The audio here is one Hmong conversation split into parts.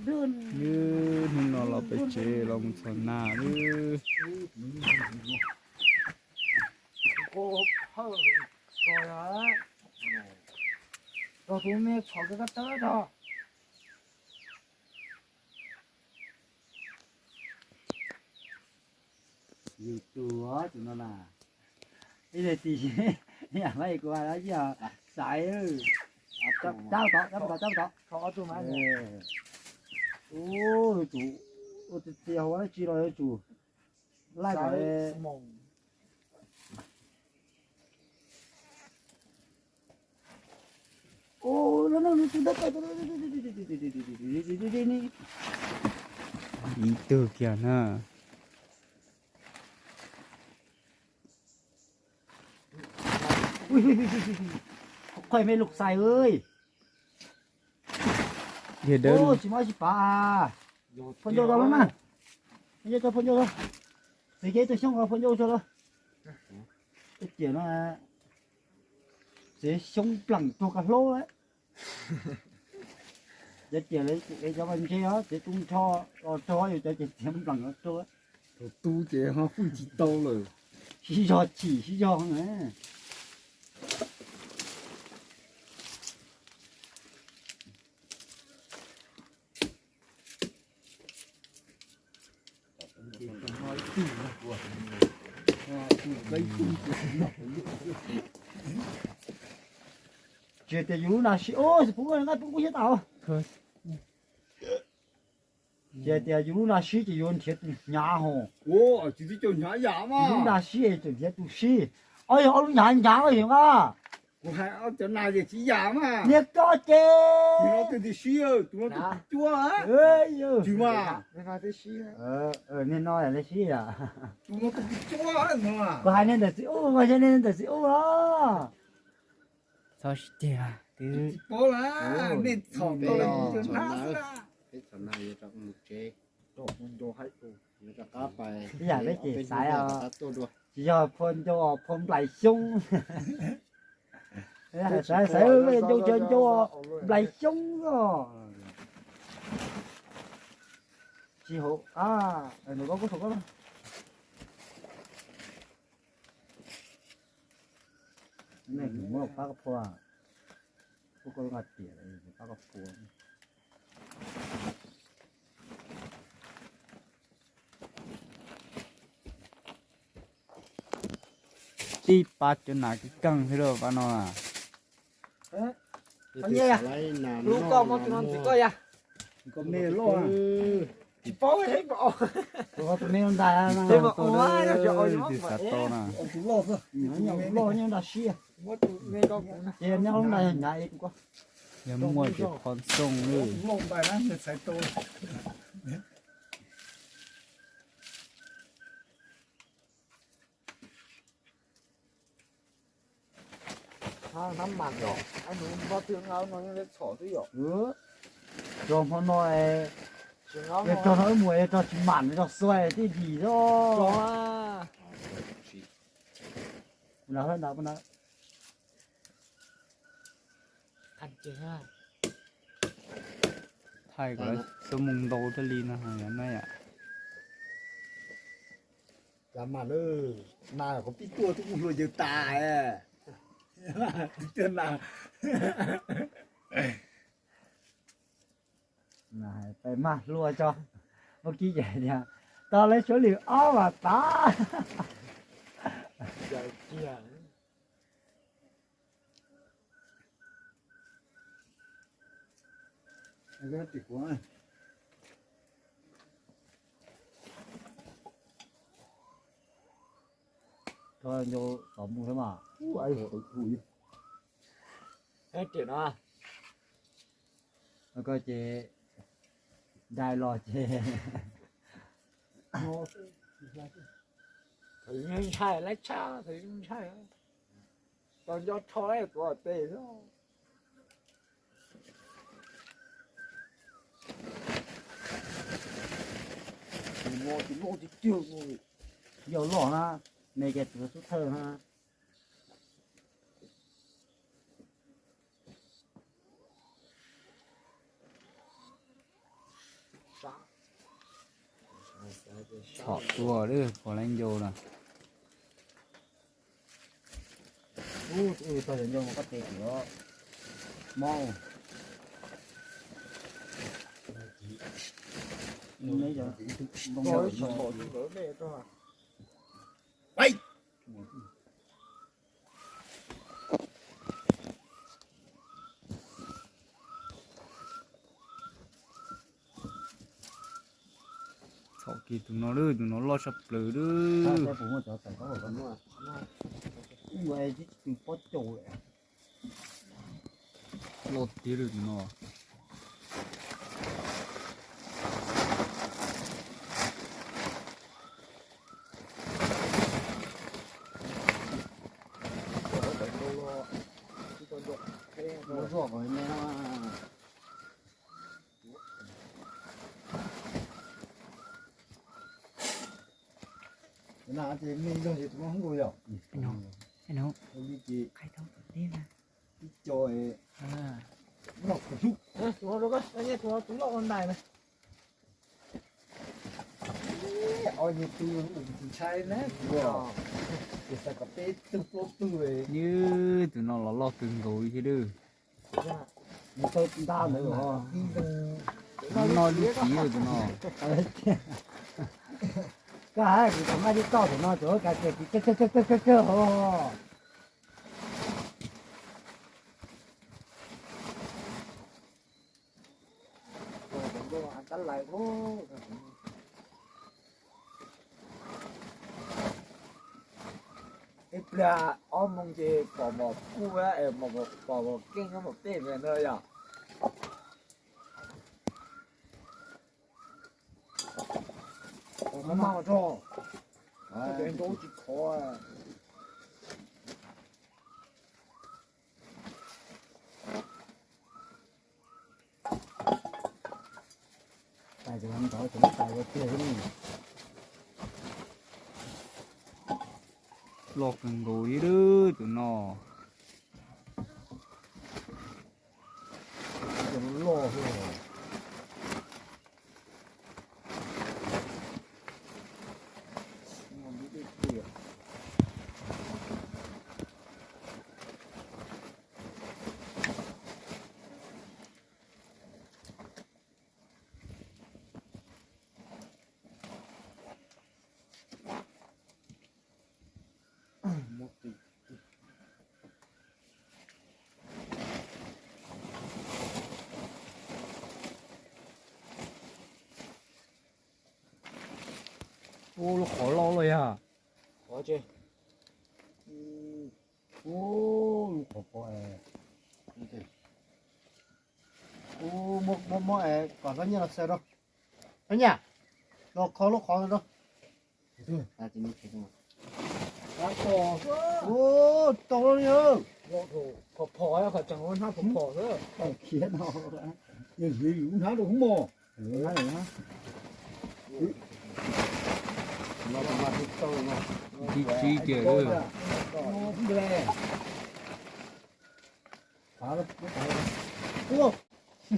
Nws hnub no los pem tsev los mus txhos nas lawm. Yus tus tus no na, ib tug tij, yam li kuv hais, xaiv, cab tod, cab tod, cab tod. Ua, yuav tsum ua tiag tiag, ua dab tsi los yuav tsum laij kom ib tug kiag na. Qhuav me lus xais, yog dawb tsis muaj tsis pav. Phua ncauj tau lawm na, phua ncauj tau, txiav kiag ib tug xyoob, phua ncauj tau lawm. Tiam no txiav xyoob npleem rau koj hlub. Cov tias lawv cov ntse os, txiav tu nrho los rau, yus cov ces txiav npleem los rau. Thaum tu ces ho hwj tsis tau lawm. Sib zog chim sib zog na. Tsis tias yus lub nas sib, ub, pub nqaij pub kub thiab tau. Tsis tias yus lub nas sib ces yuav nrhiav tus hnyav hos. Ua, tsis tib cov hnyav yam mas. Yus lub nas sib es tseem nrhiav tus sib. Ob yog ob lub hnyav hnyav los yog nqa. Kuv hais ob cov nas ces tsis yam mas. Niag koj ces. Tus no twb tsis sib, tus no twb cuab. Tsis mas. Niag no li sib yam. Tus no twb tsis cuab no. Kuv hais niag ntawm txiv ub, kuv hais niag ntawm txiv ub os. Txhob sib ceg, tsis paub lawm, nej txhom tau lawm. Peb txhom nas yuav rov mus tsev, rov qab pais. Ib yam peb ces xaiv os, tsis yog phua ncauj, phua nplaim xyoob. Xaiv xaiv ncauj, ncauj nplaim xyoob os. Tsis hauv, nws koj kuj thaum koj. Nej muab pab koj phua, kuv koj lub nqa tiam pab koj phua. Tib pab cov nas keej keej xwb lauj pab no. Lub koj muab tus no ntxiv koj ya. Koj me loj. Tsis paub, tus me loj ntais, tus xav tau na. Tus loj, loj nyob nram siab. Ces nyob lub ntais hnyav es tus ko. Yog muaj ces phom xooj lawm. Nab mas yom, nub npog twg nqa no yeej txhom twb yom. Rau hmo no, rog no wb mus rog tsis mam rog xuav tij dim xwb. Thaij kom lawv xub mus ntau thiaj li no na yom. Cas mas lawm, nas qhov pib tuaj twb mus hlua yawg tas. Twb tuaj nas. Peb mag hlua tso, muab kib ces tias tau lawv suav lwm ob vas tav. Koj ncau tom mus thiab mas. Koj ces dai los ces. Thaum ntshai lawv tshaj, thaum ntshai. Tau nco rho tuav tes xwb. Tus no tus loj tiag tiag. Yog loj na, me ces tus xub thawj na. Txhom tuag lawm, pom lawv ncau lawm. Tau cov ncau mas koj tes tim mob. Txhom kiag tus no lawm, tus no loj tshaj plaws lawm. Loj tiag lawm tus no. Ces me nrog ces tus no hlub yom. Ib co noj kuv hlub. Tus no tus loj ua ntais na. Ob yig tus tus ntshai na kuv, ces xav kom peb tug plaub tug. Nws tus no los loj kawg nkaus li thiab lawm. Nws tau nta ntawd os. Noj lub kiv tus no. Koj hais kuv tau maj tib toj tus no tsuav kav kiag kiv kawg kawg kawg kawg os. Ib pliag ob moos ces pom mom kuj, pom mom keej mom pej ntawd yom. Maj rog, nrau tsis khov. Loj kawg nkaus li lawm tus no. Loj. Ua lub qhov loj loj yog. Ua lub qhov pom. Ua muab muab kom Hlob Nyiaj los xaws rau. Hlob Nyiaj, los kho lub qhov rau. Ua tau li. Phom phom, qhov tseem ua hnab phom phom xwb. Khiav no, yog hliv lub hnab rau hub mos. Tsib tsib kiag.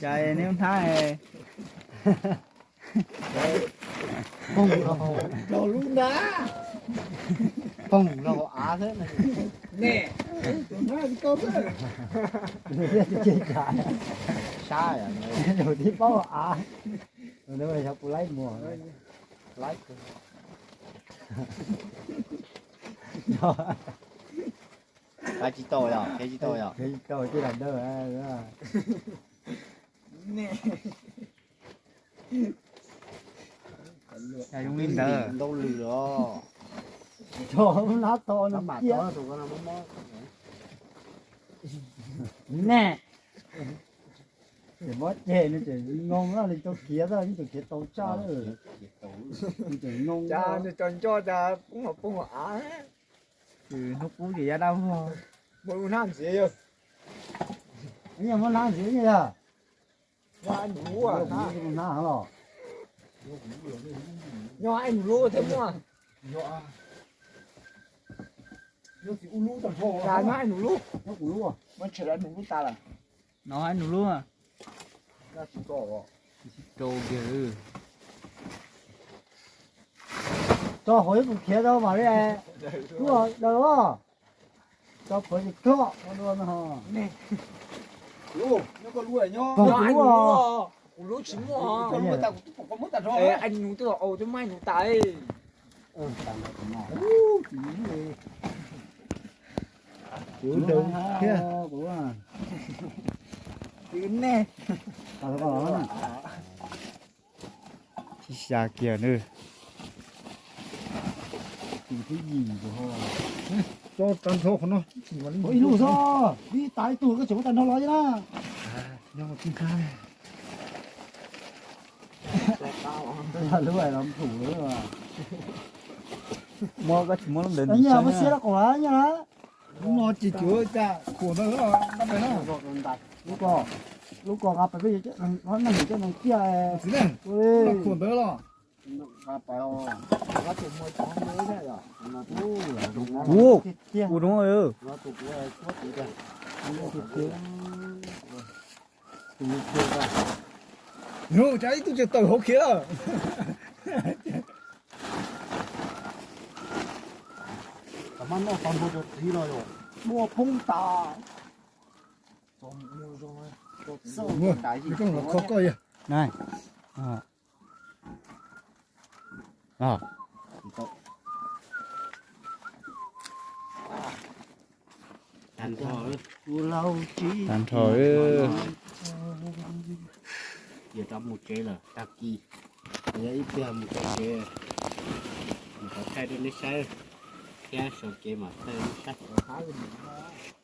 Cas neb hnab poog rau lub hnab, poog rau hauv av xwb. Sab, tib paub hauv av, xyov puas laib muag. Laib tsis tau yom, khiav tsis tau yom. Khiav tsis tau tej lam dawb. Zoo li ntawd. Ntau lwm los. Tso hnab to no mas kiag. Ne, ces mob ceg no ces ngoo no li tau khiav, ib tug khiav tau tsaj lawm. Ces ngoo, cas nws tso nco cas poob los poob hauv av. Hnub qub ces ya dab vog. Muaj lub hnab ntxiv yog, muaj hnab ntxiv yog. Nyob ib nus lub, nyob ib nus lub thiab muaj. Nyob ib nus lub, muab tshem nus lub tas lawm. No ib nus lub. Tsis rau kiag. Tso hauv ib kus khiav tau mam li, lub daws os. Tso plhuav ces kloj ua dua no. Kuv lub tsis muaj. Kuv lub tsis muaj. Nus twb los au twb maib nus tas. Kuv daws thiab. Nej. Tsis xya kiag nws. Tus thib yim tus ho. Tso tag nrho qhov no. Ib lub xwb, ib tas ib tug koj tseem muab tag nrho los na. Yog tsis kag. Lub los ntxhum lawm. Muab koj tsis muab lub ntawd ntxiv nyiaj tsawb muab na. Siab rau qaum nyiaj na. Lub no ces cuav cas khuam ntawd los nqa pais na. Lub ko, lub ko nqa pais peb neeg coj neeg ciaj. Txiv ne, lub no khuam ntawd los. Ua, ua rau. Yog cas ib tug tseem tawm hauv khiav lawm. Tam mab noj tau nrho rau txiv los yog muaj poob tas. Zoo los kho koj yog. Tag nrho, tag nrho. Yuav rov mus tsev lawm, tag kis yog ib pliag mus txog tsev, mus thaij rau nej saib thiab, sawv kev mas thaij rau nej saib.